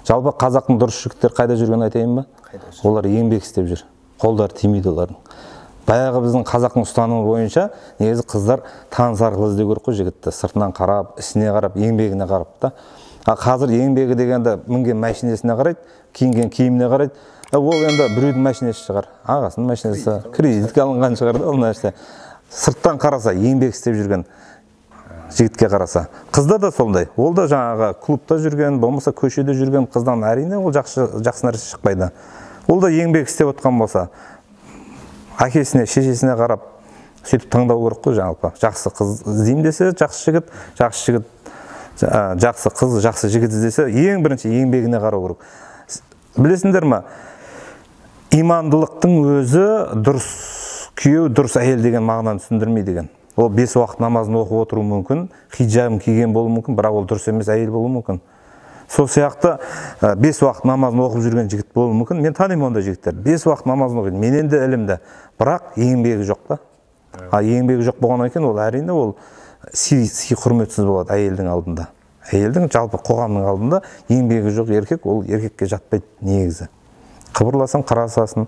Жалпы қазақтың дұрыс жігіттер қайда жүргенін айтайын ба? Олар еңбек істеп жүр. Қолдары тимейді олардың. Баяғы біздің қазақтың ұстанымы бойынша негізі қыздар таныс арқылы іздеу керек қой жігітті. Сыртынан қарап, ісіне қарап, еңбегіне қарап та. А қазір еңбегі дегенде мінген машинесіне қарайды, киінген киіміне қарайды. Ол енді біреудің машинесі шығар, ағасының машинесі, кредитке алынған шығар да ол нәрсе. Сырттан қараса, еңбек істеп жүрген жігітке қараса. Қызда да сондай. Ол да жаңағы клубта жүрген, болмаса көшеде жүрген қыздан әрине ол жақсы нәрсе шықпайды. Ол да еңбек істеп отқан болса, әкесіне, шешесіне қарап сөйтіп таңдау керек қой жалпы. Жақсы қыз іздеймін десе, жақсы жігіт, жақсы жігіт, жақсы қыз, жақсы жігіт іздесе, ең бірінші еңбегіне қарау керек. Білесіңдер ме, имандылықтың өзі дұрыс күйеу, дұрыс әйел деген мағынаны түсіндірмейді деген. Ол 5 уақыт намазын оқып отыруы мүмкін, хиджабын киген болуы мүмкін, бірақ ол дұрыс емес әйел болуы мүмкін. Сол сияқты 5 уақыт намазын оқып жүрген жігіт болуы мүмкін. Мен танимын ондай жігіттерді. 5 уақыт намазын оқиды, менен де ілімді, бірақ еңбегі жоқ та. А еңбегі жоқ болғаннан кейін ол әрине ол сый құрметсіз болады әйелдің алдында. Әйелдің жалпы қоғамның алдында еңбегі жоқ еркек, ол еркекке жатпайды негізі. Қыбырласаң қарасасын.